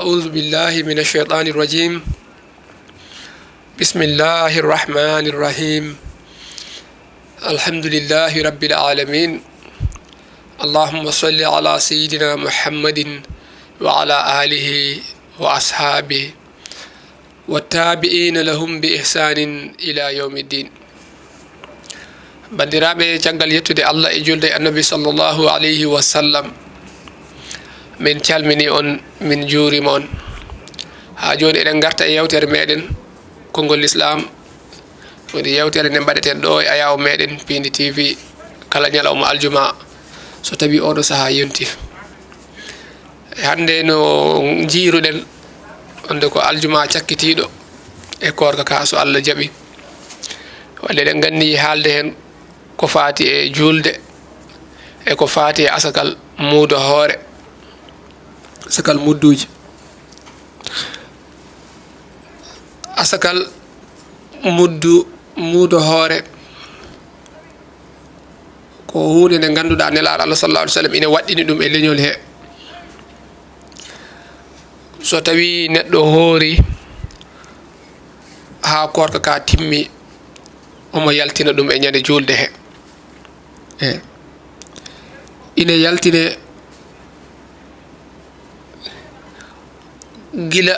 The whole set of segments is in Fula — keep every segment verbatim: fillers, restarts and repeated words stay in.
أعوذ بالله من الشيطان الرجيم. بسم الله الرحمن الرحيم. الحمد لله رب العالمين. اللهم صل على سيدنا محمد وعلى آله وأصحابه والتابعين لهم بإحسان إلى يوم الدين. Banndiraaɓe, caggal yettude Allah e julde e Annabi sallallahu alayhi wa sallam, min calmini on, min juurima on. Haa jooni eɗen ngarta e yewtere meɗen, Konngol Lislaam, woni yewtere nde mbaɗeten ɗo e ayaawo meɗen Piindi T V kala ñalawma aljuma, so tawi oɗo sahaa yonti. E hannde no njiiruɗen, wonde ko aljuma cakkitiiɗo e koorka ka, so Allah jaɓi. Wonde eɗen nganndi haalde heen ko faati e juulde e ko faati e asakal muudo hoore, asakal mudduuji. Asakal muddu, muudo hoore, ko huunde nde ngannduɗaa Nelaaɗo Allah sallallahu alaihi wa sallam ina waɗɗini ɗum e leñol he. So tawii neɗɗo hoori haa koorka ka timmi, omo yaltina ɗum e ñande juulde he. E ina yaltine gila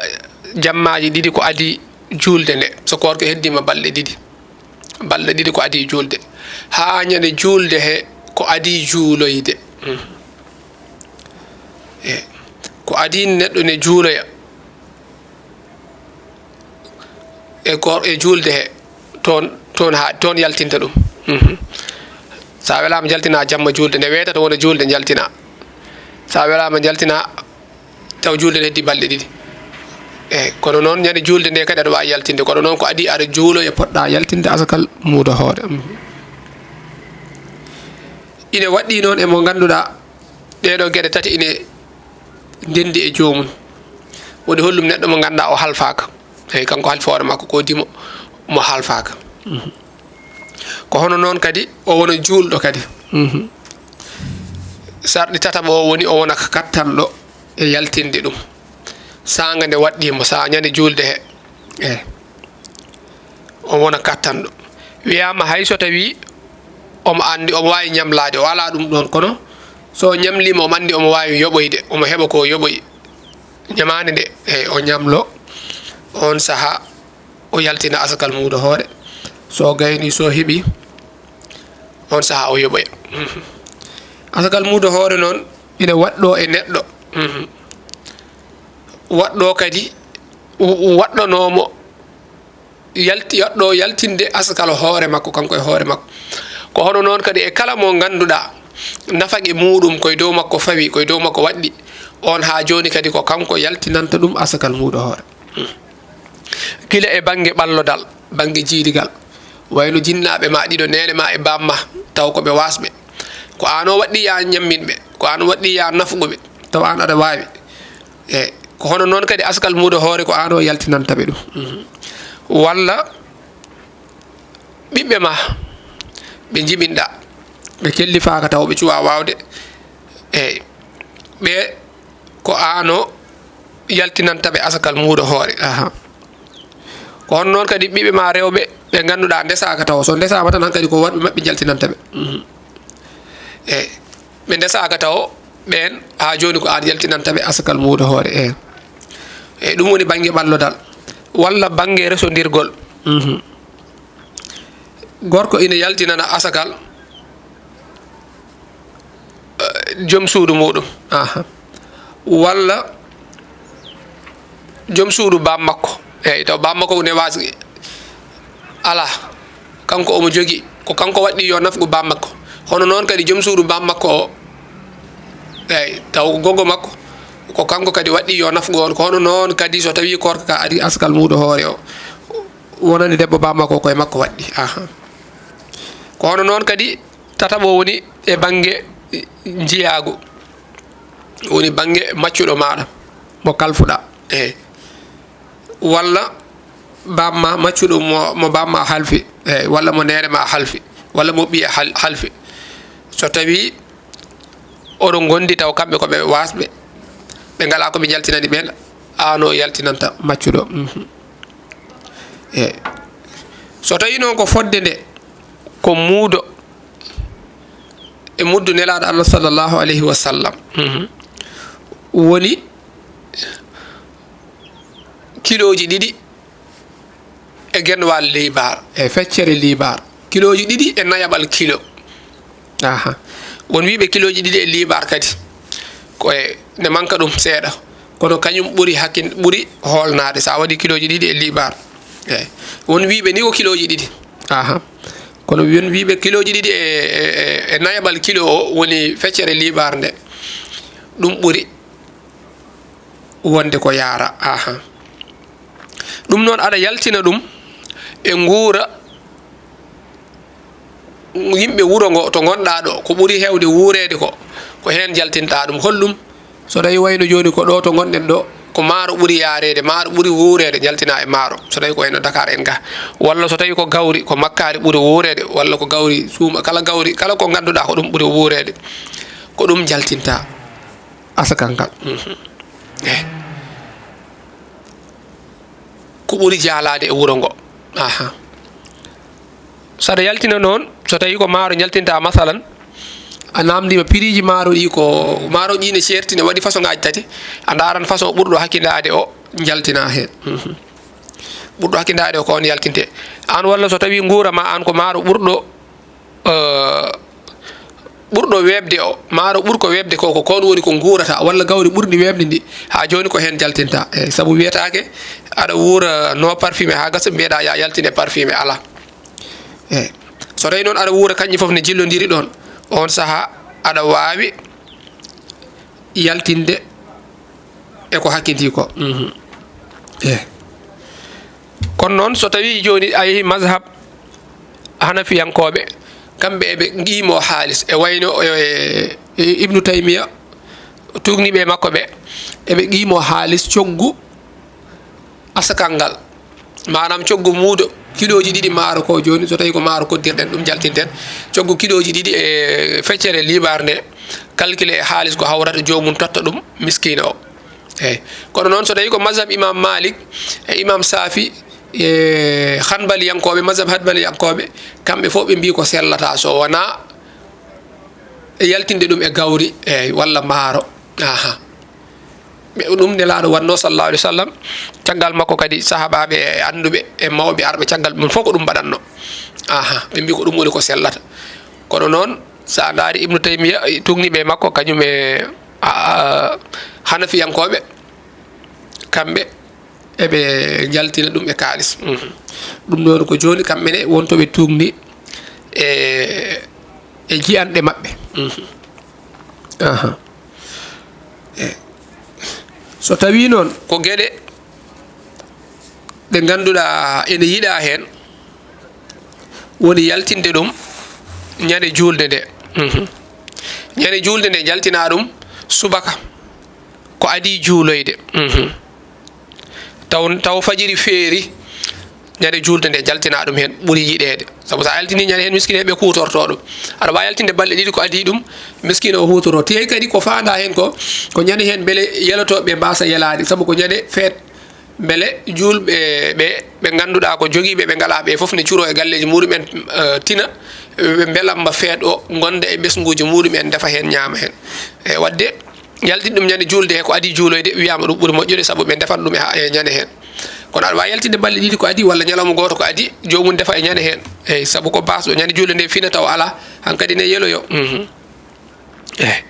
jammaaji ɗiɗi ko adii juulde nde, so koorka heddiima balɗe ɗiɗi, balɗe ɗiɗi ko adii juulde, haa ñande juulde he ko adii juuloyde. E ko adii neɗɗo ne juuloya e koor, e juulde he, toon, toon haa, toon yaltinta ɗum. Mhm. So a welaama, njaltina jamma juulde, nde weetata wona juulde, njaltina. So a welaama, njaltina taw juulde ne heddi balɗe ɗiɗi. Eey, kono noon, ñande juulde nde kadi aɗa waawi yaltinde, kono noon ko adii aɗa juuloya, poɗɗa yaltinde asakal muudo hoore. Mhm. Ine waɗɗii noon e mo ngannduɗaa ɗee ɗoo geɗe tati ine ndenndi e joomum. Woni hollum neɗɗo mo ngannduɗaa o halfaaka. Eey, kanko halfi hoore makko, ko dimo mo halfaaka. Mhm. Ko hono noon kadi o wona juulɗo kadi. Mhm. Sarɗi tataɓo o woni o wona kattanɗo e yaltinde ɗum. Saanga nde waɗɗii mo, saa ñande juulde he. Eey. O wona kattanɗo. Wiyaama hay so tawii omo anndi, omo waawi ñamlaade, o alaa ɗum ɗoon, kono so o ñamliima, omo anndi omo waawi yoɓoyde, omo heɓa ko yoɓoyi. Ñamaande nde, eey, o ñamlo, oon sahaa o yaltina asakal muudo hoore. So o gaynii, so o heɓii, oon sahaa o yoɓoya. Mhm. Asakal muudo hoore noon ina waɗɗoo e neɗɗo. Mhm. Waɗɗoo kadi, w-, waɗɗonoomo yalti, waɗɗo yaltinde asakal hoore makko, kanko e hoore makko. Ko hono noon kadi e kala mo ngannduɗaa nafaqe muuɗum ko e dow makko fawi, ko e dow makko waɗɗi, oon haa jooni kadi ko kanko yaltinanta ɗum asakal muudo hoore. Gila e bannge ɓallodal, bannge jiidigal, wayno jinnaaɓe ma ɗiɗo, neene ma e baam ma, taw ko ɓe waasɓe. Ko aan o waɗɗi yaa ñammin ɓe, ko aan o waɗɗi yaa nafqu ɓe, taw aan aɗa waawi. E ko hono noon kadi asakal muudo hoore ko aan o yaltinanta ɓe ɗum. Mhm. Walla ɓiɓɓe ma ɓe njiɓinɗa, ɓe kellifaaka taw ɓe cuwa waawde. Eey, ɓe ko aan o yaltinanta ɓe asakal muudo hoore. Aha. Ko hono noon kadi ɓiɓɓe ma rewɓe ɓe ngannduɗaa ndesaaka taw, so ndesaama tan hankadi ko worɓe maɓɓe njaltinanta ɓe. Mhm. Eey. Ɓe ndesaaka taw, ɓeen haa jooni ko aan yaltinanta ɓe asakal muudo hoore. Eey. Eey, ɗum woni bannge ɓallodal walla bannge resondirgol. Mhm. Gorko ina yaltinana asakal, eh, joom suudu muuɗum. Aha. Walla joom suudu baam makko. Eey, taw baam makko ne waasi alaa. Kanko omo jogii. Ko kanko waɗɗi yo nafqu baam makko. Hono noon kadi joom suudu baam makko o. Eey, taw ko gogo makko. Ko kanko kadi waɗɗi yo nafqu on. Ko hono noon kadi so tawii koorka ka ari asakal muudo hoore o. Wonani debbo baam makko ko e makko waɗɗi. Aha. Ko hono noon kadi tataɓo woni e bannge njiyaagu. Woni bannge maccuɗo maaɗa mo kalfuɗaa. Eey. Walla baam ma maccuɗo mo, mo baam ma halfi. Eey. Walla mo neene ma halfi. Walla mo ɓiya hal-, halfi. So tawii oɗon ngondi taw kamɓe ko ɓe waasɓe, ɓe ngalaa ko ɓe njaltinani ɓeen Aan o yaltinanta maccuɗo. Mhm. E so tawii noon ko fodde nde, ko muudo e muddu Nelaaɗo Allah sallallahu alayhi wa sallam. Mhm. Woni kilooji ɗiɗi e genwal liibar, e feccere liibar, kilooji ɗiɗi e nayaɓal kilo. Aha. Won wiiɓe kilooji ɗiɗi e liibar kadi, ko e, ne manka ɗum seeɗa, kono kañum ɓuri hakkin, ɓuri hoolnaade, so a waɗi kilooji ɗiɗi e liibar. Eey. Won wiiɓe ni ko kilooji ɗiɗi. Aha. Kono won wiiɓe kilooji ɗiɗi e, e, e, e nayaɓal kilo o woni feccere liibar nde. Ɗum ɓuri wonde ko yaara. Aha. Ɗum noon, aɗa yaltina ɗum e nguura yimɓe wuro ngo to ngonɗaa ɗo, ko ɓuri heewde wuureede ko, ko heen jaltinɗaa ɗum. Holɗum? So tawii wayno jooni ko ɗo to ngonɗen ɗo, ko maaro ɓuri yaareede, maaro ɓuri wuureede, jaltinaa e maaro. So tawii ko wayno Dakar en ga, walla so tawii ko gawri, ko makkaari ɓuri wuureede, walla ko gawri suuma, kala gawri, kala ko ngannduɗaa ko ɗum ɓuri wuureede, ko ɗum jaltintaa asakal ngal. Mhm. Eh. Ko ɓuri jaalaade e wuro ngo. Aha. So aɗa yaltina noon, so tawii ko maaro njaltinta, masalan, a naamndiima piriiji maaro ɗi, ko maaro ɗi ne ceerti, ne waɗi façon ngaaji tati, a ndaaran façon ɓurɗo hakkindaade o, njaltina heen. Mhm. Ɓurɗo hakkindaade o ko on yaltinte. Aan walla so tawii nguura ma aan ko maaro ɓurɗo, eh, ɓurɗo weeɓde o, maaro ɓurko weeɓde ko, ko kon woni ko nguurata, walla gawri ɓurndi weeɓde ndi, haa jooni ko heen jaltinta. Eey, sabu wiyetaake aɗa wuura non parfumé haa gasa, mbiyeɗaa ya yaltine parfumé, alaa. Eey. So tawii noon aɗa wuura kañƴe fof ne jillondiri ɗoon, oon sahaa aɗa waawi yaltinde e ko hakkindii ko. Mhm. Eey. Kono noon, so tawii jooni a yehii mazhab Hanafiyankooɓe, kamɓe eɓe qiimoo haalis, e wayno, e, e Ibnu Taymiya, tuugniiɓe e makko ɓe, eɓe qiimoo haalis coggu asakal ngal, maanaam coggu muudo kilooji ɗiɗi maaro ko jooni, so tawii ko maaro koddirɗen ɗum jaltinten, coggu kilooji ɗiɗi e feccere liibar nde, calculé e haalis ko hawrata, joomum totta ɗum miskiino o. Eey. Kono noon, so tawii ko mazhab Imam Malik e Imam Safi e Hanbaliyankooɓe, mazhab Hanbaliyankooɓe, kamɓe fof ɓe mbii ko sellataa so wonaa e yaltinde ɗum e gawri, eey, walla maaro. Aha. Ɓe, ɗum Nelaaɗo waɗnoo, sallallahu alaihi wa sallam, caggal makko kadi sahaabaaɓe e annduɓe e mawɓe arɓe caggal mum fof ko ɗum mbaɗatnoo. Aha, ɓe mbii ko ɗum woni ko sellata. Kono noon, so a ndaari Ibnu Taymiya, e tuugniiɓe e makko, kañum e, a, a, Hanafiyankooɓe, kamɓe eɓe njaltina ɗum e kaalis. Mhm. Ɗum noon ko jooni kamɓe ne won to ɓe tuugni e, e jiyanɗe maɓɓe. Mhm. Aha. E, so tawii noon ko geɗe ɗe ngannduɗaa ene yiɗaa heen, woni yaltinde ɗum ñande juulde nde. Mhm. Ñande juulde nde, njaltinaa ɗum subaka ko adii juuloyde. Mhm. Taw, taw fajiri feeri, ñande juulde nde, njaltinaa ɗum heen, ɓuri yiɗeede. Sabu so a yaltinii ñande heen, miskineeɓe kuutortoo ɗum. Aɗa waawi yaltinde balɗe ɗiɗi ko adii ɗum, miskiino o huutoroo. Tee kadi ko faandaa heen ko, ko ñande heen mbele yelotooɓe mbaasa yelaade, sabu ko ñande feet. Mbele juulɓe ɓe, ɓe ngannduɗaa ko jogiiɓe, ɓe ngalaa ɓe fof ne curoo e galleeji muɗum'en, eh, tina, ɓe mbelamma feet o, ngonda e ɓesnguuji muɗum'en, ndefa heen, ñaama heen. E waɗde, yaltin ɗum ñande juulde he ko adii juuloyde, wiyaama ɗum ɓuri moƴƴude, sabu ɓe ndefan ɗum e ha-, e ñande heen. Kono aɗa waawi yaltinde balɗe ɗiɗi ko adii, walla ñalawma gooto ko adii, joomum defa e ñande heen. Eey, sabu ko baasɗo, ñande juulde nde fina taw alaa, hankadi ne yeloyo. Mhm. Eey.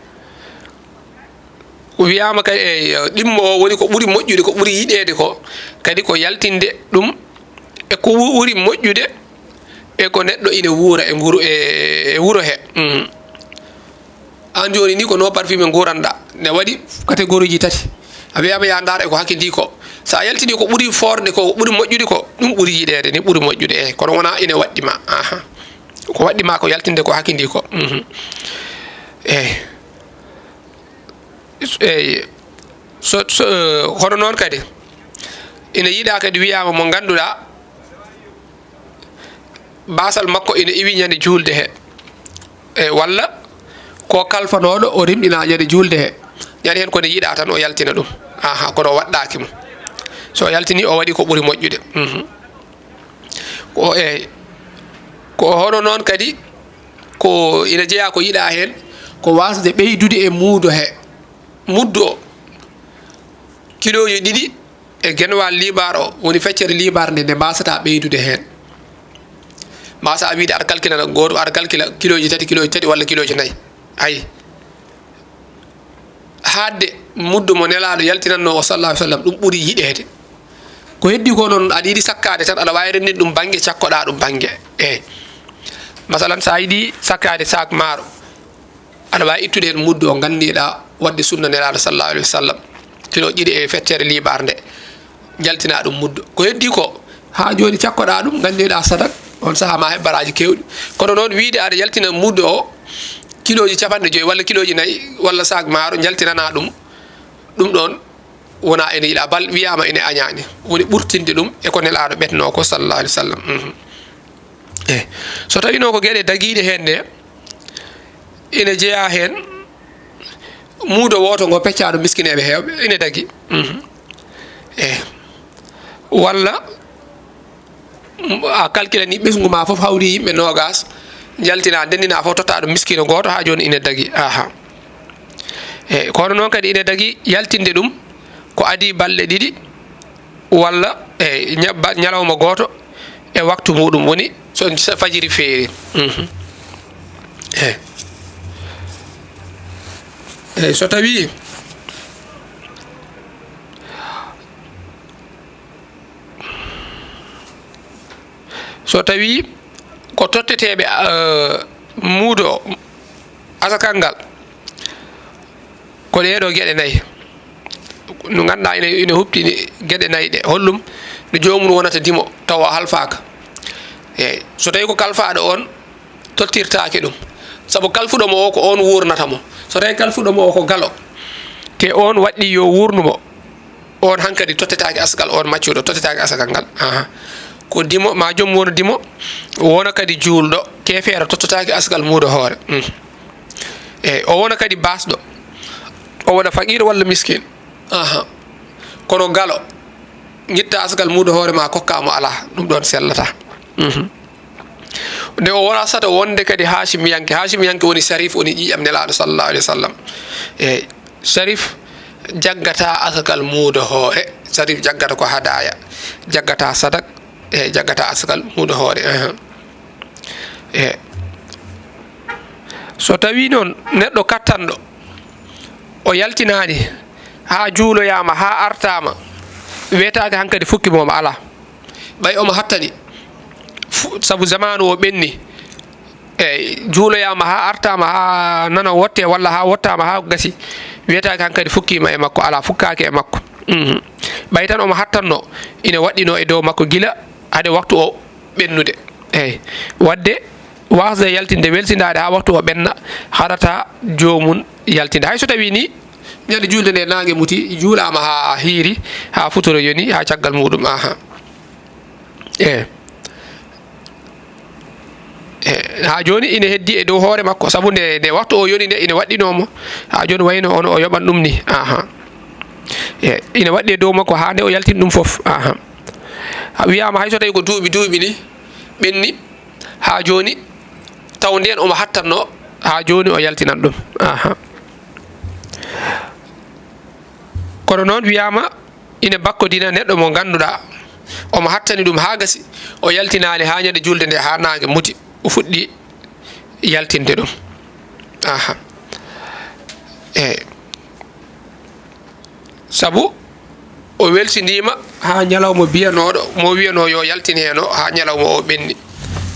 Wiyaama kadi, e, ɗimmo o woni ko ɓuri moƴƴude, ko ɓuri yiɗeede ko, kadi ko yaltinde ɗum e ko wu-, ɓuri moƴƴude e ko neɗɗo ina wuura e nguru, e, e wuro he. Mm. Aan jooni ni ko non parfumé nguuranɗaa, ne waɗi catégorie ji tati. A wiyaama yaa ndaar e ko hakkindii ko. So a yaltinii ko ɓuri foorɗe ko, ɓuri moƴƴude ko, ɗum ɓuri yiɗeede ni, ɓuri moƴƴude, eey, kono wonaa ina waɗɗi ma. Aha. Ko waɗɗi ma ko yaltinde ko hakkindii ko. Mhm. Eey. Eey, so, so, eh, hono noon kadi, ina yiɗaa kadi wiyaama mo ngannduɗaa baasal makko ina iwi ñande juulde he, e walla ko kalfanooɗo o rimɗinaa ñande juulde he, ñande heen ko nde yiɗaa tan o yaltina ɗum. Aha, kono o waɗɗaaki mo. So o yaltini, o waɗi ko ɓuri moƴƴude. Mhm. Ko, e, ko hono noon kadi, ko ina jeyaa ko yiɗaa heen, ko waasde ɓeydude e muudo he, muddu o, kilooji ɗiɗi e genwal liiɓaar o, woni feccere liiɓaar nde, nde mbaasataa ɓeydude heen. Mbaasaa wiide aɗa kalkilana gooto, aɗa kalkila kilooji tati, kilooji tati walla kilooji nayi. Ayi. Haaɗde muddu mo Nelaaɗo yaltinannoo o, sallallahu alaihi wasallam, ɗum ɓuri yiɗeede. Ko heddi ko noon, aɗa yiɗi sakkaade tan, aɗa waawi renndinde ɗum bannge, cakkoɗaa ɗum bannge. Eey. Masalan, so a yiɗi sakkaade saak maaro, aɗa waawi ittude heen muddu o nganndiɗaa waɗde sunna Nelaaɗo, sallallahu alaihi wasallam, kilo ɗiɗi e feccere liiɓaar nde, jaltinaa ɗum muddu. Ko heddi ko, haa jooni cakkoɗaa ɗum, nganndiɗaa sadak, on sahaa ma heɓ baraaji keewɗi. Kono noon, wiyde aɗa yaltina muddu o kilooji capanɗe joyi walla kilooji nayi walla saak maaro, njaltinanaa ɗum, ɗum ɗoon wonaa ene yiɗaa, bal wiyaama ene añaani. Woni ɓurtinde ɗum e ko Nelaaɗo ɓetnoo ko, sallallahu alaihi wasallam. Mhm. Eh, so tawii noon ko geɗe dagiiɗe heen nde, ene jeyaa heen muudo wooto ngo peccaaɗo miskineeɓe heewɓe, ene dagi. Mhm. Eh, walla, mm, a kalkilani ɓesngu ma fof, hawri yimɓe noogas, njaltina, ndenndina fof, totta ɗum miskiino gooto, haa jooni ine dagi. Aha. E kono noon kadi ine dagi yaltinde ɗum ko adii balɗe ɗiɗi walla, e, ña-, ba-, ñalawma gooto e waktu muɗum, woni so, so fajiri feeri. Mhm. E. E, so tawii So tawii ko totteteeɓe, eh, muudo o, asakal ngal, ko ɗee ɗoo geɗe nayi. No ngannduɗaa ine, ine huɓtini geɗe nayi ɗe. Hollum no joomum wonata dimo tawa o halfaaka? Eey, so tawii ko kalfaaɗo on, tottirtaake ɗum. Sabu kalfuɗo mo o ko on wuurnata mo. So tawii kalfuɗo mo o ko galo, te on waɗɗii yo wuurnu mo, on hankadi tottetaake asakal, on maccuɗo tottetaake asakal ngal. Aha. Ko dimo, ma joom wona dimo, wona kadi juulɗo, keefeero tottotaake asakal muudo hoore. Mm. Eey, o wona kadi baasɗo, o wona faqiir walla miskin. Aha. Kono galo, ngitta asakal muudo hoore ma kokka mo, alaa, ɗum ɗoon sellataa. Mhm. Nde o wasata wonde kadi Haashimiyanke, Haashimiyanke woni Sharif, woni ƴiiƴam Nelaaɗo sallallahu alaihi wasallam. Eey, Sharif jaggata asakal muudo hoore, Sharif jaggata ko hadaya, jaggata sadak, e jaggata asakal muudo hoore. Aha. E so tawii noon neɗɗo kattanɗo, o yaltinaani haa juuloyaama, haa artaama, weetaaki hankadi fukki mo, alaa. Ɓay omo hattani, fu-, sabu zamaanu o ɓenni. Eey, juuloyaama haa artaama, haa nana wotte walla haa wottaama haa gasi, wiyetaake hankadi fukkiima e makko, alaa, fukkaaki e makko. Mhm. Ɓay tan omo hattanno, ina waɗɗinoo e dow makko gila hade waktu o ɓennude. Eey, waɗde waasde yaltinde, welsindaade haa waktu o ɓenna, haɗata joomum yaltinde. Hay so tawii ni ñande juulde nde naange muti, juulaama haa hiiri, haa futuro yoni, haa caggal muɗum, aha. E, e, haa jooni ine heddi e dow hoore makko, sabu nde, nde waktu o yoni nde ine waɗɗinoo mo. Haa jooni wayno ono o yoɓan ɗum ni. Aha. E, ine waɗɗi e dow makko haa nde o yaltin ɗum fof. Aha. Wiyaama hay so tawi ko duuɓi, duuɓi ni ɓenni, haa jooni taw ndeen omo hattanno, haa jooni o yaltinan ɗum. Aha. Kono noon wiyaama ine bakkodina neɗɗo mo ngannduɗaa omo hattani ɗum haa gasi, o yaltinaali haa ñande juulde nde, haa naange muti, o fuɗɗi yaltinde ɗum. Aha. Eey. Sabu o welsindiima haa ñalawma biyanooɗo, mo wiyanoo yo yaltin heen o, haa ñalawma o ɓenni.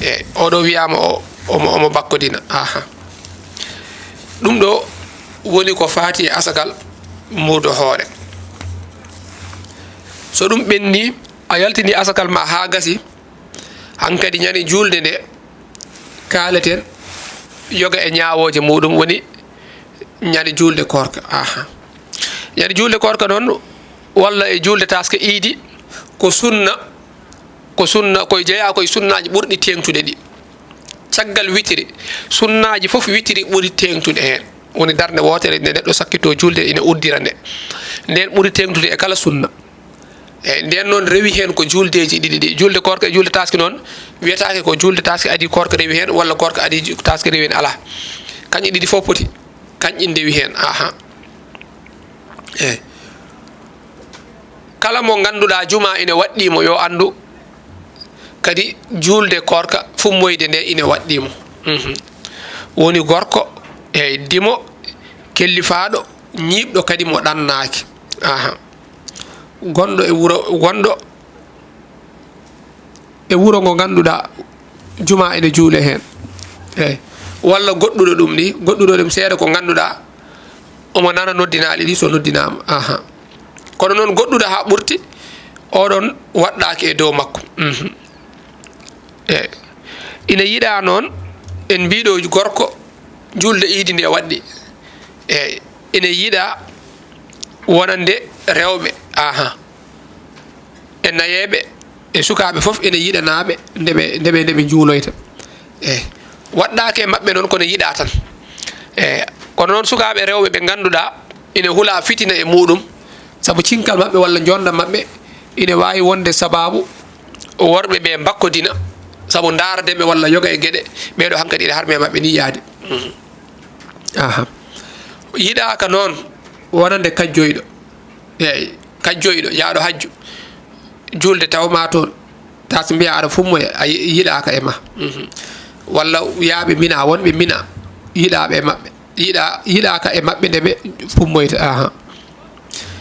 Eey, oɗo wiyaama o, omo, omo bakkodina. Aha. Ɗum ɗo woni ko faati e asakal muudo hoore. So ɗum ɓenni, a yaltini asakal ma haa gasi, hankadi ñande juulde nde kaaleten yoga e ñaawooje muɗum, woni ñande juulde koorka. Aha. Ñande juulde koorka noon, walla e juulde taaske iidi, ko sunna, ko sunna, koye jeyaa koye sunnaaji ɓurɗi teeŋtude ɗi. Caggal witiri, sunnaaji fof witiri ɓuri teeŋtude heen. Woni darnde wootere nde neɗɗo sakkitoo juulde ina uddira nde. Nden ɓuri teeŋtude e kala sunna. Eyi, nden noon rewi heen ko juuldeeji ɗiɗi ɗi. Juulde koorka e juulde taaske noon, wiyetaake ko juulde taaske adii koorka rewi heen, walla koorka adii ju-, taaske rewi heen, alaa. Kañƴe ɗiɗi fof poti, kañƴe ndewi heen. Aha. Eyi. Kala mo ngannduɗaa jumaa ina waɗɗii mo, yo anndu kadi juulde koorka fummoyde nde ina waɗɗii mo. Mhm. Woni gorko, eyi, dimo, kellifaaɗo, ñiiɓɗo kadi mo ɗannaaki. Aha. Gonɗo e wuro, gonɗo e wuro ngo ngannduɗaa jumaa ene juule heen. Eyi. Walla goɗɗuɗo ɗum ni, goɗɗuɗo ɗum seeɗa ko ngannduɗaa omo nana noddinaali ɗi so noddinaama. Aha. Kono noon goɗɗuɗo haa ɓurti, oɗon waɗɗaaki e dow makko. Mhm. Eyi. Ina yiɗaa noon, en mbiiɗo gorko, juulde iidi nde waɗɗi. Eyi. Ina yiɗaa wonande rewɓe. Aha. E nayeeɓe, e sukaaɓe fof ina yiɗanaaɓe nde ɓe, nde ɓe, nde ɓe njuuloyta. Eyi. Waɗɗaaki e maɓɓe noon, kono yiɗaa tan. Eyi. Kono noon sukaaɓe rewɓe ɓe ngannduɗaa ina hula fitina e muɗum, sabu cinkal maɓɓe walla njoonndam maɓɓe ina waawi wonde sabaabu worɓe ɓe mbakkodina, sabu ndaarde ɓe walla yoga e geɗe, ɓeeɗo hankadi ina harmi e maɓɓe ni yaade. Mhm. Aha. Yiɗaaka noon wonande kajjoyɗo. Eyi, kajjoyɗo, jaaɗo hajju. Juulde taw ma toon, tas mbiya aɗa fummoya, a yi-, yiɗaaka e ma. Mhm. Walla yaaɓe Mina, wonɓe Mina, yiɗaaɓe e maɓɓe. Yiɗa-, yiɗaaka e maɓɓe nde ɓe fummoyta. Aha.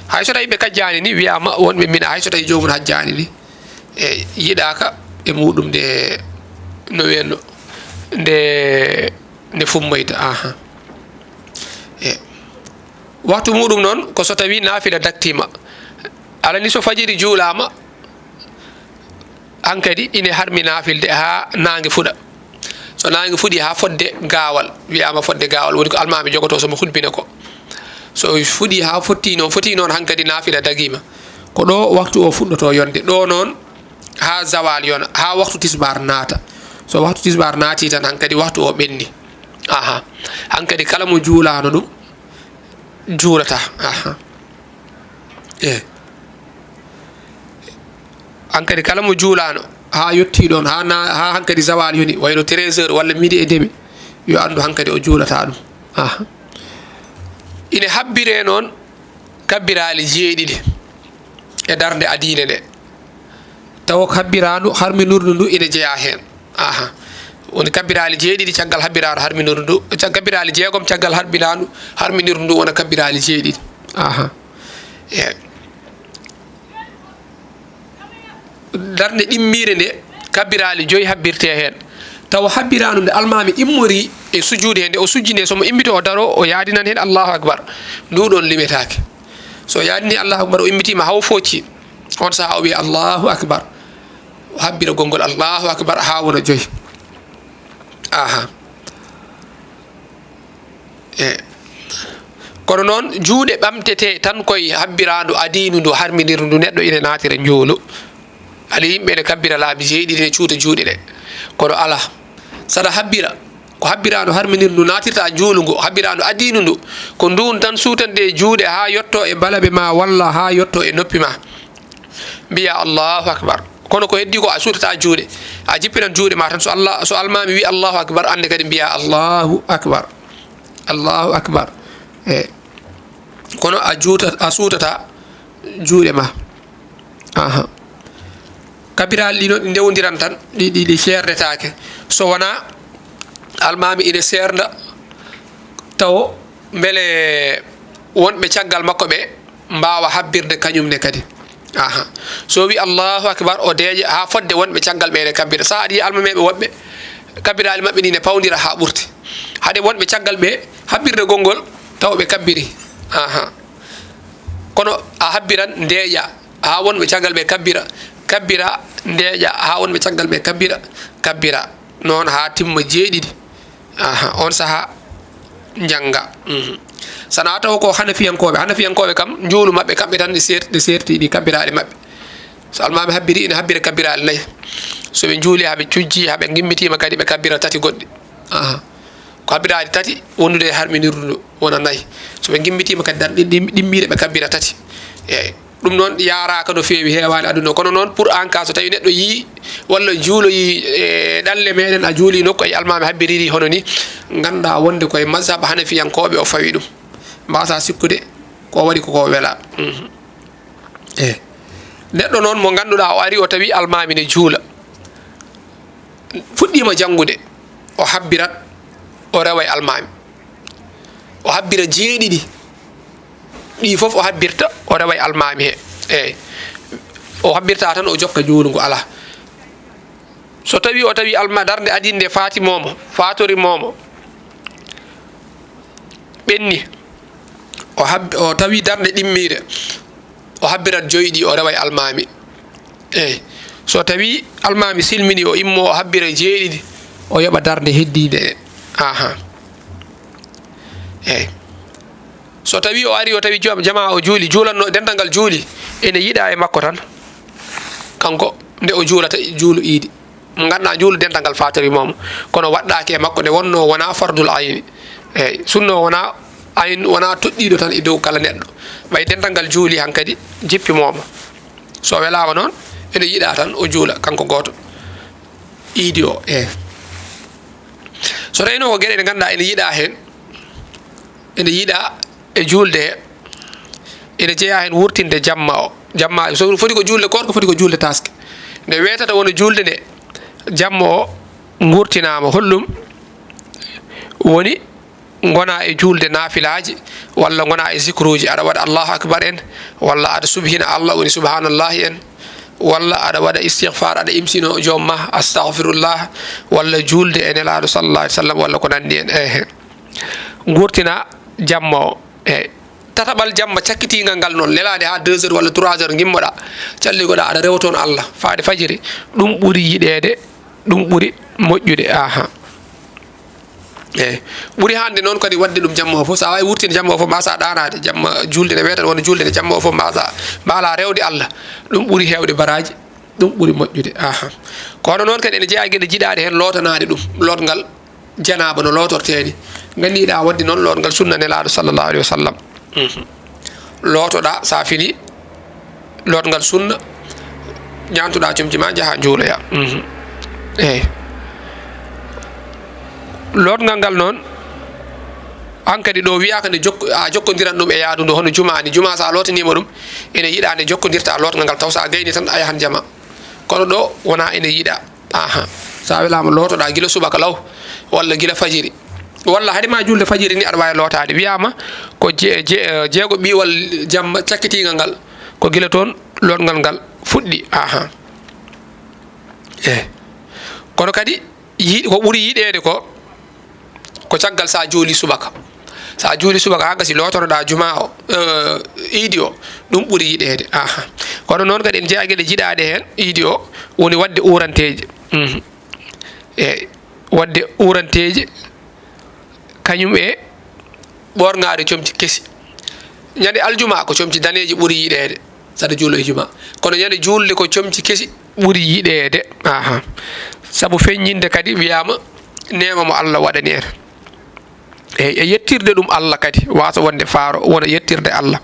Hay so tawi ɓe kajjaani ni, wiyaama wonɓe Mina, hay so tawi joomum hajjaani ni, e yiɗaaka e muɗum nde, no wiyanno, nde, nde fummoyta. Aha. E waktu muɗum noon, ko so tawi naafila daktiima. Alaa ni so fajiri juulaama, hankadi ine harmi naafilde haa naange fuɗa. So naange fuɗi haa fodde gaawal, wiyaama fodde gaawal, woni ko almaami jogotoo so mo hutbina ko. So fuɗi haa fotti noon, foti noon hankadi naafila dagiima. Ko ɗo waktu o fuɗɗotoo yonde. Ɗo noon haa zawal yona, haa waktu tisbaar naata. So waktu tisbaar naati tan hankadi waktu o ɓenni. Aha. Hankadi kala mo juulaano ɗum, juulata. Aha. E hankadi kala mo juulaano haa yottii ɗoon, haa na-, haa hankadi zawal yoni, wayno treize heures walla midi e demi, yo anndu hankadi o juulataa ɗum. Aha. Ine habbiree noon kabbiraali jeeɗiɗi e darnde adiinde nde. Tawa kabbiraandu harminirdu ndu ina jeyaa heen. Aha. Woni kabbiraali jeeɗiɗi caggal habbiraandu harminirdu ndu, ca-, kabbiraali jeegom caggal habbiraandu harminirdu ndu wona kabbiraali jeeɗiɗi. Aha. E darnde ɗimmiire nde, kabbiraali joyi habbirtee heen. Tawa habbiraandu nde almaami immori e sujuude heen, nde o sujjinee, so mo immitoo o daroo, o yaadinan heen Allahu Akbar. Ndu ɗoon limetaake. So yaadini Allahu Akbar, o immitiima haa o foocci, on sahaa o wiya Allahu Akbar. O habbira gonngol Allahu Akbar haa wona joyi. Aha. E. Kono noon, juuɗe ɓamtetee tan koye habbiraandu adiindu ndu harminirdu ndu neɗɗo ina naatira njuulu. Aɗa yimɓe ene kabbira laabi jeeɗiɗi, ene cuuta juuɗe ɗe. Kono alaa. Saɗa habbira, ko habbiraandu harminirdu ndu naatirta njuulu ngu, habbiraandu adiindu ndu. Ko nduun tan suutande juuɗe haa yotto e balabe ma walla haa yotto e noppi ma. Mbiya Allahu Akbar. Kono ko heddii ko a suutata juuɗe. A jippinan juuɗe ma tan. So Allah, so almaami wi Allahu Akbar, annde kadi mbiya Allahu Akbar. Allahu Akbar. E. Kono a juuta-, a suutata juuɗe ma. Aha. Kabiraali ɗi noon ɗi ndewondiran tan, ɗi, ɗi, ɗi seerdetaake. So wonaa almaami ine seernda tawo mbele wonɓe caggal makko ɓe mbaawa habbirde kañum ne kadi. Aha. So wi Allahu Akbar, o deeƴa haa fodde wonɓe caggal ɓe ne kabbira. So aɗa yiya almameeɓe woɓɓe, kabbiraali maɓɓe ɗi ne pawndira haa ɓurti. Hade wonɓe caggal ɓe habbirde gonngol, tawa ɓe kabbiri. Aha. Kono a habbiran, ndeeƴa haa wonɓe caggal ɓe kabbira, kabbira, ndeeƴa haa wonɓe caggal ɓe kabbira, kabbira. Noon haa timma jeeɗiɗi. Aha, on sahaa njannga. Mhm. Sana taw ko Hanafiyankooɓe. Hanafiyankooɓe kam, njuulu maɓɓe kamɓe tan ɗi seer-, ɗi seerti ɗi kabbiraali maɓɓe. So almaami habbiri, ina habbira kabbiraali nayi. So ɓe njuuli haa ɓe cujji, haa ɓe ngimmitiima kadi, ɓe kabbira tati goɗɗi. Aha. Kabbiraaɗi tati wondude e harminirdu ndu wona nayi. So ɓe ngimmitima kadi darɗe ɗim-, ɗimmiiɗe ɓe kabbira tati. Eeyi. Ɗum noon yaaraaka no feewi, heewaani aduna o. Kono noon, pour en cas so tawi neɗɗo yii walla juuloyi e ɗalle meɗen, a juuli nokku, ay almaami habbiriri hono ni, nganndaa wonde koye mazhab hanafiyankooɓe o fawi ɗum. Mbasa sikkude ko waɗi ko ko wela. Mhm. Eeyi. Neɗɗo noon mo ngannduɗaa o ari o tawi almaami ne juula. Fuɗɗiima janngude, o habbirat, o rewa e almaami. O habbira jeeɗiɗi. Ɗi fof o habbirta, o rewa e almaami he. Eeyi. O habbirta tan, o jokka juulngu, alaa. So tawi o tawi alma-, darnde adii nde faati moomo, faatori moomo, ɓenni, o hab-, o tawi darnde ɗimmiire, o habbirat joyi ɗi, o rewa e almaami. Eeyi. So tawi almaami silmini, o immo, o habbira jeeɗiɗi, o yoɓa darnde heddiinde ɗe. Aha. Eeyi. So tawi o ari, o tawi jam-, jamaa o juuli, juulanno, dental ngal juuli, ene yiɗa e makko tan. Kanko, nde o juulata juulu iidi. Mo ngannduɗaa juulu dental ngal faatori moomo. Kono waɗɗaaki e makko nde wonno wona fardul ayni. Eeyi, sunna o wona ayn, wona toɗɗiiɗo tan e dow kala neɗɗo. Ɓay dental ngal juuli hankadi jippi moomo. So welaama noon, ene yiɗa tan o juula kanko gooto. Iidi o, eeyi. So tawiino ko geɗe ɗe ngannduɗaa ene yiɗa heen, ene yiɗa e juulde he, ene jeyaa heen wurtinde jamma o. Jamma, so foti ko juulde koorka, foti ko juulde taaske. Nde weetata wona juulde nde, jamma o ngurtinaama. Holɗum woni? Ngona e juulde naafilaaji, walla ngona e zikruuji. Aɗa waɗa Allahu Akbar en, walla aɗa subhina Allah, woni subhanallahi en, walla aɗa waɗa istighfar, aɗa imsino joom ma, astaghfirullah, walla juulde e Nelaaɗo sallallahu alaihi wasallam, walla ko nanndi en. Ehe. Ngurtina jamma o. Ehe. Tataɓal jamma cakkitiingal ngal noon, lelaade haa deux heures walla trois heures ngimmoɗaa, calligoɗaa, aɗa rewa toon Allah faade fajiri, ɗum ɓuri yiɗeede, ɗum ɓuri moƴƴude. Aha. Eyi. Ɓuri hande noon kadi waɗde ɗum jamma o fof. So a waawi wurtinde jamma o fof, mbasa ɗaanaade jamma juulde nde weetata wona juulde nde jamma o fof, mbasa, mbaala rewde Allah. Ɗum ɓuri heewde baraaji, ɗum ɓuri moƴƴude. Aha. Kono noon kadi ene jeyaa geɗe jiɗaaɗe heen, lootanaade ɗum, lootngal janaaba no lootortee ni. Nganndiɗaa waɗde noon lootngal sunna Nelaaɗo sallallahu alaihi wasallam. Mhm. Lootoɗaa, so a fini lootngal sunna, ñaantoɗaa comci ma, njaha njuuloya. Mhm. Eyi. Lootngal ngal noon, hankadi ɗo wiyaaka nde jokko-, a jokkondiran ɗum e yaadu ndu hono jumaa ni. Jumaa so a lootaniima ɗum, ene yiɗaa nde jokkondirta lootngal ngal, taw so a gayni tan a yahan jama. Kono ɗo wonaa ene yiɗaa. Aha. So a welaama lootoɗaa gila subaka law, walla gila fajiri. Walla hade ma juulde fajiri ni aɗa waawi lootaade. Wiyaama ko je-, je-, jeego ɓiiwal jamma cakkitiingal ngal, ko gila toon lootngal ngal fuɗɗi. Aha. Eh. Kono kadi, yi-, ko ɓuri yiɗeede ko, ko caggal so a juuli subaka. So a juuli subaka haa gasi, lootoroɗaa jumaa o, eh, iidi o, ɗum ɓuri yiɗeede. Aha. Kono noon kadi, en jeyaa geɗe jiɗaaɗe heen, iidi o, woni waɗde uuranteeje. Mhm. E waɗde uuranteeje, kañum e ɓoornaade comci kesi. Ñande aljuma ko comci daneeji ɓuri yiɗeede, saɗa juulo e juma. Kono ñande juulde ko comci kesi ɓuri yiɗeede. Aha. Sabu feññinde kadi wiyaama neema mo Allah waɗani en. E, e yettirde ɗum Allah kadi, waasa wonde faaro, wona yettirde Allah.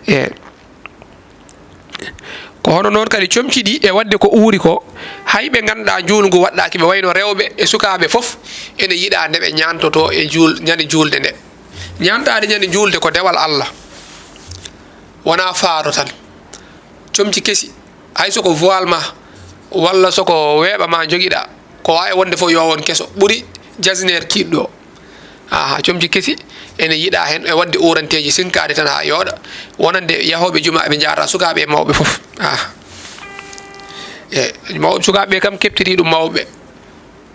E, ko hono noon kadi comci ɗi e waɗde ko uuri ko, hay ɓe ngannduɗaa njuulu ngu waɗɗaaki, ɓe wayno rewɓe e sukaaɓe fof, ene yiɗaa nde ɓe ñaantotoo e juul-, ñande juulde nde. Ñaantaade ñande juulde ko dewal Allah, wonaa faaro tan. Comci kesi, hay so ko voile ma, walla so ko weeɓa ma njogiɗaa, ko waawi wonde fof yo won keso, ɓuri jasneer kiiɗɗo o. Aha, comci kesi ene yiɗaa heen e waɗde uuranteeji, sinkaade tan haa yooɗa, wonande yahooɓe juma eɓe njaara sukaaɓe e mawɓe fof. Aha. E maw-, sukaaɓe kam keɓtiri ɗum mawɓe.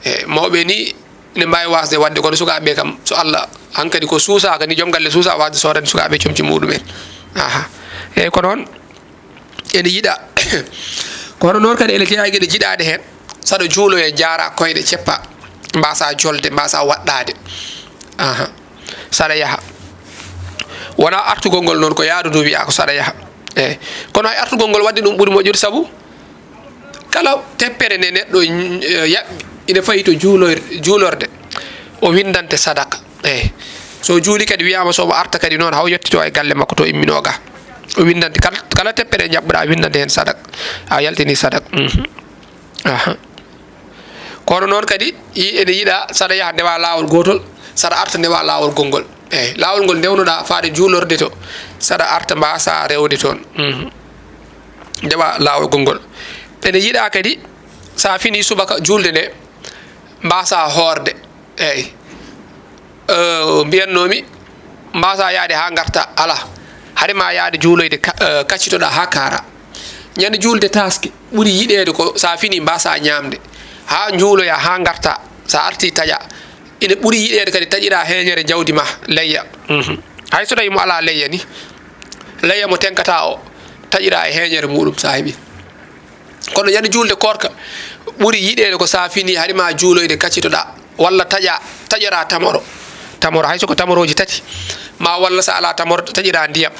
E mawɓe ni ne mbaawi waasde waɗde, kono sukaaɓe kam, so Allah, hankadi ko suusaaka ni, joom galle suusaa waasde soodande sukaaɓe comci muɗum en. Aha. Eyi, ko noon. Ene yiɗa. Kono noon kadi ene jeyaa e geɗe jiɗaaɗe heen. Saɗa juuloya, njaara koyɗe, ceppa, mbasa jolde, mbasa waɗɗaade. Aha. Saɗa yaha. Wona artugol ngol noon, ko yaadu ndu wiyaa ko saɗa yaha. Eyi. Kono hay artugol ngol waɗde ɗum ɓuri moƴƴude, sabu kala teppere nde neɗɗo, eh, yaɓɓi, ina fayi to juuloyr-, juulorde. O winndante sadaka. Eey. So juuli kadi, wiyaama so omo arta kadi noon, haa o yottitoo e galle makko to imminoo ga. O winndante kal-, kala teppere njaɓɓuɗaa, winndante heen sadaka. A yaltini sadaka. Mhm. Aha. Kono noon kadi, i-, ene yiɗaa saɗa yaha ndewa laawol gootol, saɗa arta ndewa laawol gonngol. Eey, laawol ngol ndewnoɗaa faade juulorde to, saɗa arta mbaasa rewde toon. Mhm. Ndewa laawol gonngol. Ene yiɗaa kadi, so a finii subaka juulde nde, mbaasa hoorde. Eey. Eh, mbiyatnoomi, mbaasa yaade haa ngarta, alaa. Hade ma yaade juuloyde ka-, eh, kaccitoɗaa haa kaara. Ñande juulde taaske ɓuri yiɗeede ko so a finii mbaasa ñaamde. Haa njuuloyaa, haa ngarta, so a artii taƴaa. Ina ɓuri yiɗeede kadi taƴiraa heeñere jawdi ma, leyya. Mhm. Hay so tawii mo alaa leyya ni, leyya mo teŋkataa o, taƴiraa e heeñere muuɗum so a heɓii. Kono ñande juulde koorka, ɓuri yiɗeede ko so a finii hade ma juuloyde kaccitoɗaa, walla taƴa, taƴoraa tamoro. Tamoro, hay so ko tamorooji tati, ma walla so alaa tamoro, taƴiraa ndiyam,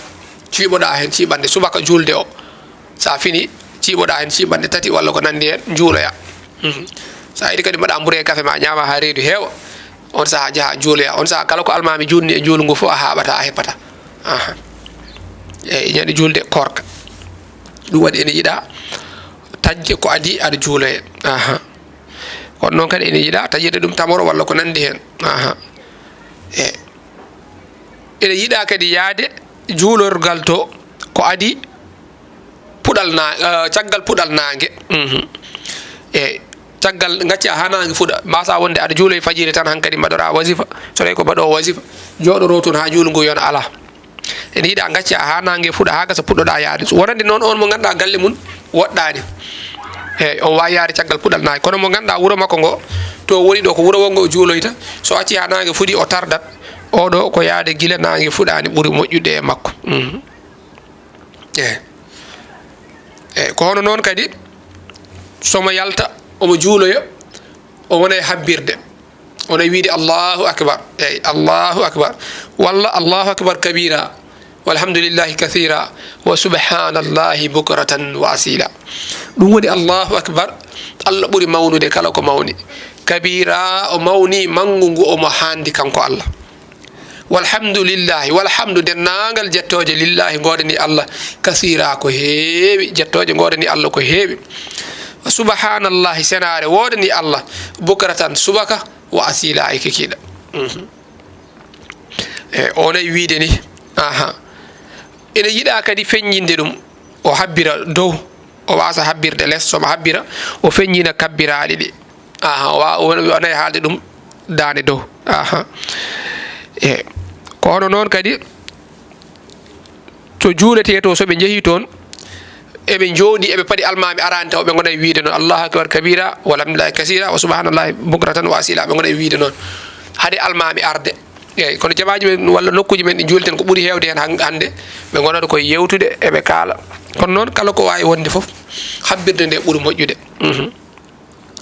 ciiɓoɗaa heen ciiɓannde subaka juulde o. So a finii, ciiɓoɗaa heen ciiɓannde tati walla ko nanndi heen, njuuloyaa. Mhm. So a yiɗi kadi mbaɗaa mburu e kafe ma, ñaamaa haa reedu heewa. On sahaa njahaa njuuloyaa. On sahaa kala ko almaami juulni e njuulu ngu fof a haaɓataa, a heppataa. Aha. Eey, ñande juulde koorka. Ɗum waɗi ene yiɗaa taƴde ko adii aɗa juuloya. Aha. Kono noon kadi ene yiɗaa taƴirde ɗum tamoro walla ko nanndi heen. Aha. Eey. Ene yiɗaa kadi yahde juulorgal to ko adii puɗal na-, eh, caggal puɗal naange. Mhm. Eey. Caggal, ngacca haa naange fuɗa. Mbaasa wonde aɗa juuloya fajiri tan, hankadi mbaɗoraa wasifa. So tawii ko mbaɗoowo wasifa, jooɗoroo toon haa njuulu ngu yona, alaa. Ene yiɗaa ngacca haa naange fuɗa, haa gasa puɗɗoɗaa yahde. So wonande noon oon mo ngannduɗaa galle mum woɗɗaani. Eey, omo waawi yahde caggal puɗal naange. Kono mo ngannduɗaa wuro makko ngo, to woni ɗo ko wuro wonngo o juuloyta. So accii haa naange fuɗi, o tardat. Oɗo ko yahde gila naange fuɗaani ɓuri moƴƴude e makko. Mhm. Eey. Eey, ko hono noon kadi, so mo yalta, omo juuloya, o wona e habbirde. O wona e wiide, "Allahu akbar." Eey, "Allahu akbar." Walla, "Allahu akbar kabira. Walhamdulillahi kathira. Wa subhanallahi bukratan wa asila." Ɗum woni, "Allahu akbar." Allah ɓuri mawnude kala ko mawni. Kabira, o mawni manngu ngu omo haandi kanko Allah. Walhamdulillahi, walhamdu, denndaangal jettooje, lillahi, ngoodani Allah, kasiira, ko heewi, jettooje ngoodani Allah ko heewi. Subhanallahi, senaare woodani Allah, bukratan, subaka, wa asiila, e kikiiɗe. Mhm. E, o nayi wiide ni, aha. Ene yiɗaa kadi feññinde ɗum, o habbira dow, o waasa habbirde les, so mo habbira, o feññina kabbiraaɗi ɗi. Aha, o wa-, o, o nayi haalde ɗum daande dow. Aha. E, ko hono noon kadi, to juuletee to, so ɓe njehii toon, eɓe njooɗii, eɓe paɗi almaami araani taw, ɓe ngona e wiide noon, "Allahu akbar kabira, walhamdulillahi kasira, wa subhanallahi bukratan wa asila." Ɓe ngona e wiide noon, hade almaami arde. Eey, kono jamaaji men walla nokkuuji men ɗi njuulten, ko ɓuri heewde heen han-, hannde, ɓe ngonata koye yeewtude, eɓe kaala. Kono noon, kala ko waawi wonde fof, habbirde nde ɓuri moƴƴude. Mhm.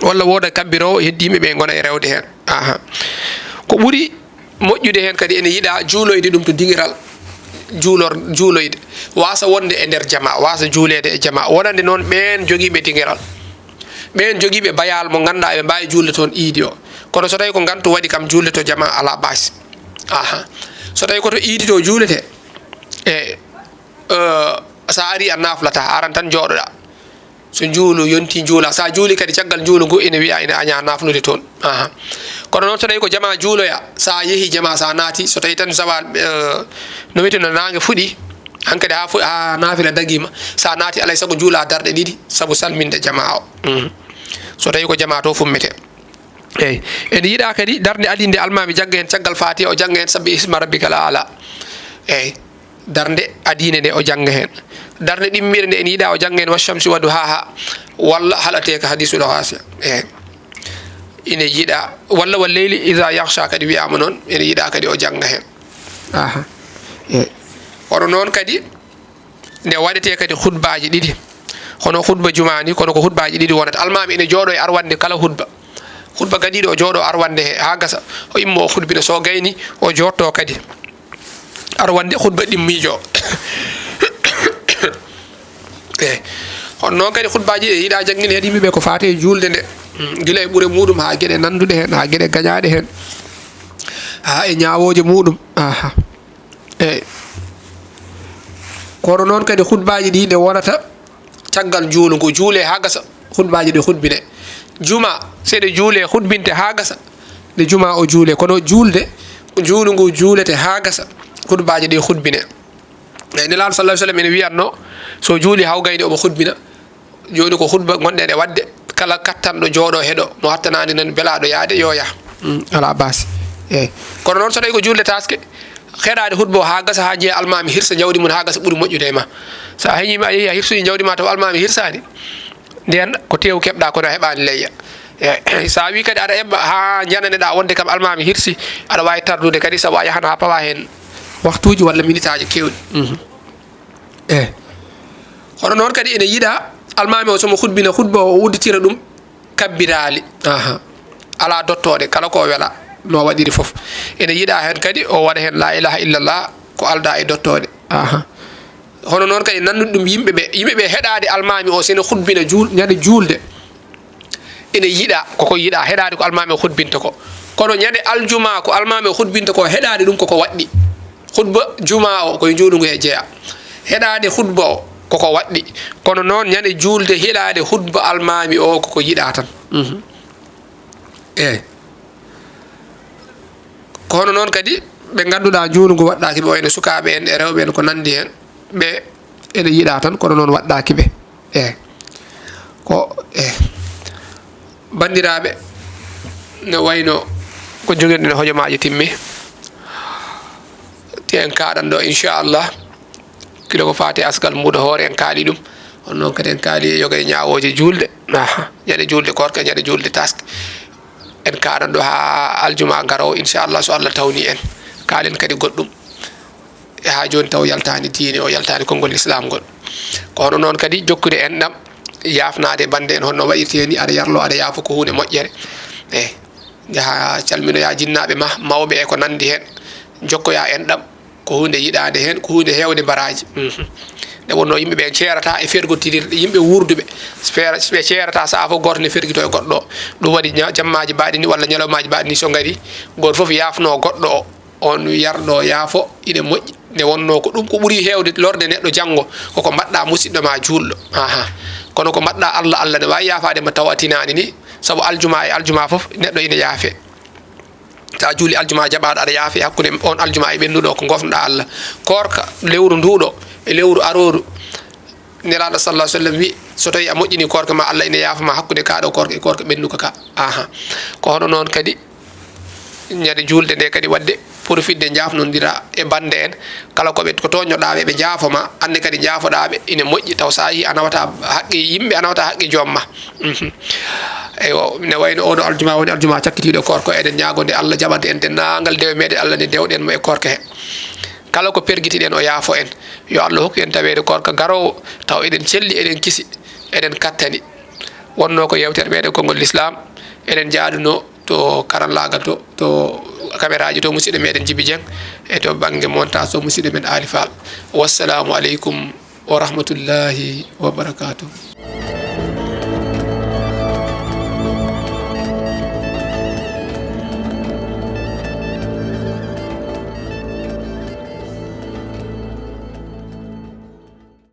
Walla wooda kabbiroowo, heddiiɓe ɓe ngona e rewde heen. Aha. Ko ɓuri moƴƴude heen kadi, ene yiɗaa juuloyde ɗum to dingiral, juulor-, juuloyde. Waasa wonde e nder jamaa, waasa juuleede e jamaa. Wonande noon ɓeen jogiiɓe dingiral. Ɓeen jogiiɓe bayaal mo ngannduɗaa eɓe mbaawi juulde toon iidi o. Kono so tawii ko ngantu waɗi kam, juulde to jamaa alaa baasi. Aha. So tawii ko to iidi to juuletee, e, eh, so a arii a naaflataa, a aran tan njooɗoɗaa. So njuulu yontii njuulaa. So a juulii kadi caggal njuulu ngu ene wiyaa ene añaa naafnude toon. Aha. Kono noon so tawii ko jamaa juuloyaa, so a yehii jamaa, so a naatii, so tawii tan zawal, eh, no wiyetee no naange fuɗii, hankadi haa fu-, haa naafila dagiima, so a naatii alaa e sago njuulaa darɗe ɗiɗi sabu salminde jamaa o. Mhm. So tawii ko jamaa to fummetee. Eey. Ene yiɗaa kadi darnde adii nde almaami jannga heen caggal Faatiha, o jannga heen sabbi isma rabbikal aala. Eey. Darnde adiinde nde o jannga heen. Darnde ɗimmiire nde ene yiɗaa o jannga heen wa shamsi wa duhaaha, walla hal ataaka hadiisul ghaashiya. Eey. Ene yiɗaa, walla wal leyli iza yaghsha kadi wiyaama noon, ene yiɗaa kadi o jannga heen. Aha. Eey. Kono noon kadi, nde waɗetee kadi khutbaaji ɗiɗi. Hono khutba jumaa ni, kono ko khutbaaji ɗiɗi wonata. Almaami ene jooɗoo e arwannde kala khutba. Khutba gadiiɗo o jooɗoo arwannde he, haa gasa. O immoo o khutbina. So gayni, o jooɗtoo kadi arwannde khutba ɗimmiijo o. Eey. Hono noon kadi khutbaaji ɗi yiɗaa janngin heen yimɓe ɓe ko faati e juulde nde. Mm, gila e ɓure muuɗum haa geɗe nannduɗe heen, haa geɗe gañaaɗe heen. Haa e ñaawooje muuɗum. Aha. Eey. Kono noon kadi, hutbaaji ɗi nde wonata caggal njuulu ngu, juulee haa gasa, hutbaaji ɗi hutbine. Juma, so ɗe juulee, hutbinte haa gasa, nde juma o juulee. Kono juulde, njuulu ngu juulete haa gasa, hutbaaji ɗi hutbine. Eey, Nelaaɗo sallallahu alayhi wa sallam ene wiyatno, so juuli haw gayni omo hutbina. Jooni ko hutba ngonɗen e waɗde, kala kattanɗo jooɗo heɗo, mo hattanaani nan belaaɗo yaade, yo yah. Mm, alaa baasi. Eey. Kono noon, so tawii ko juulde taaske, heɗaade hutba o haa gasa, haa njiya almaami hirsa jawdi mum haa gasa ɓuri moƴƴude e ma. So a heñiima, a yehii a hirsii jawdi ma taw almaami hirsaani, ndeen ko teewu keɓɗa kono a heɓaani layya. Eey. So a wii kadi aɗa eɓɓa haa njanane-ɗaa wonde kam almaami hirsi, aɗa waawi tardude kadi sabu a yahan haa pawa heen waktuuji walla minitaaji keewɗi. Mhm. Eey. Hono noon kadi ene yiɗaa almaami o so mo hutbina hutba o, o udditira ɗum kabbiraali. Aha. Alaa dottooɗe, kala ko o wela no waɗiri fof. Ene yiɗaa heen kadi o waɗa heen laa ilaaha illallah ko aldaa e dottooɗe. Aha. Hono noon kadi nanndude ɗum yimɓe ɓe, yimɓe ɓe heɗaade almaami o so ene hutbina juul-, ñande juulde. Ene yiɗaa, koko yiɗaa, heɗaade ko almaami o hutbinta ko. Kono ñande aljuma ko almaami o hutbinta ko, heɗaade ɗum koko waɗɗi. Hutba juma o ko e njuulu ngu e jeyaa. Heɗaade hutba o koko waɗɗi. Kono noon ñande juulde heɗaade hutba almaami o koko yiɗaa tan. Mhm. Eey. Ko hono noon kadi ɓe ngannduɗaa njuulu ngu waɗɗaaki ɓe, wayno sukaaɓe en e rewɓe en ko nanndi heen, ɓe ene yiɗaa tan, kono noon waɗɗaaki ɓe. Eey. Ko, eey. Banndiraaɓe, no wayno ko njogirɗen hojomaaji timmi. Te en kaaɗan ɗo, inchallah. Kilo ko faati askal muuɗo hoore, en kaali ɗum. On noon kadi en kaali e yoga e ñaawooje juulde. Aha, ñande juulde koorka, ñande juulde taaske. En kaaɗan ɗo haa aljuma garoowo, inchallah, so Allah tawni en. Kaalen kadi goɗɗum. E haa jooni taw yaltaani diine o, yaltaani konngol Lislaam ngol. Ko hono noon kadi jokkude enɗam, yaafnaade bannde en, honno waɗirtee ni, aɗa yarloo, aɗa yaafo, ko huunde moƴƴere. Eey, njahaa calminoyaa jinnaaɓe ma, mawɓe e ko nanndi heen, njokkoyaa enɗam, ko huunde yiɗaande heen, ko huunde heewde mbaraaji. Mhm. Nde wonnoo yimɓe ɓe ceerataa e fergotirirɗe, yimɓe wuurduɓe, feera-, ɓe ceerataa sahaa fof gooto ne fergitoo e goɗɗo o. Ɗum waɗi ña-, jammaaji baaɗi ni walla ñalawmaaji baaɗi ni so ngarii, gooto fof yaafnoo goɗɗo o. On yarɗo yaafo ine moƴƴi. Nde wonnoo ko ɗum ko ɓuri heewde lorde neɗɗo janngo, ko ko mbaɗɗaa musiɗɗo ma juulɗo. Aha. Kono ko mbaɗɗaa Allah, Allah ne waawi yaafaade ma taw a tinaani ni, sabu aljuma e aljuma fof neɗɗo ine yaafee. So a juuli aljuma jaɓaaɗo, aɗa yaafee hakkunde on aljuma e ɓennuɗo o, ko ngofnoɗaa Allah. Koorka lewru nduuɗo e lewru arooru, Nelaaɗo sallallahu alaihi wasallam wi, so tawii a moƴƴini koorka ma, Allah ine yaafa ma hakkunde kaa ɗo koorka e koorka ɓennuka ka. Aha. Ko hono noon kadi, ñande juulde nde kadi waɗde profitde njaafnondira e bannde en, kala ko ɓe, ko tooñnoɗaa ɓe, ɓe njaafo ma, annde kadi njaafoɗaa ɓe, ine moƴƴi, taw so a yii a nawata haqqe yimɓe, a nawata haqqe joom ma. Mhm. Eywa, ne wayno oɗo aljuma woni aljuma cakkitiiɗo koorka, eɗen ñaagonde Allah jaɓande en denndaangal dewe meɗen, Allah nde dewɗen mo e koorka he. Kala ko pergitiɗen o yaafo en. Yo Allah hokku en taweede koorka garoowo, taw eɗen celli, eɗen kisi, eɗen kattani. Wonnoo ko yeewtere meɗen konngol Lislaam, eɗen njaaduno to karallaagal to, to kameraaji to musiɗɗo meɗen Jibi Jeŋ, e to bannge montage to musiɗɗo men Aali Faal. Wassalaamu aleykum wa rahmatullahi wa barakaatuh.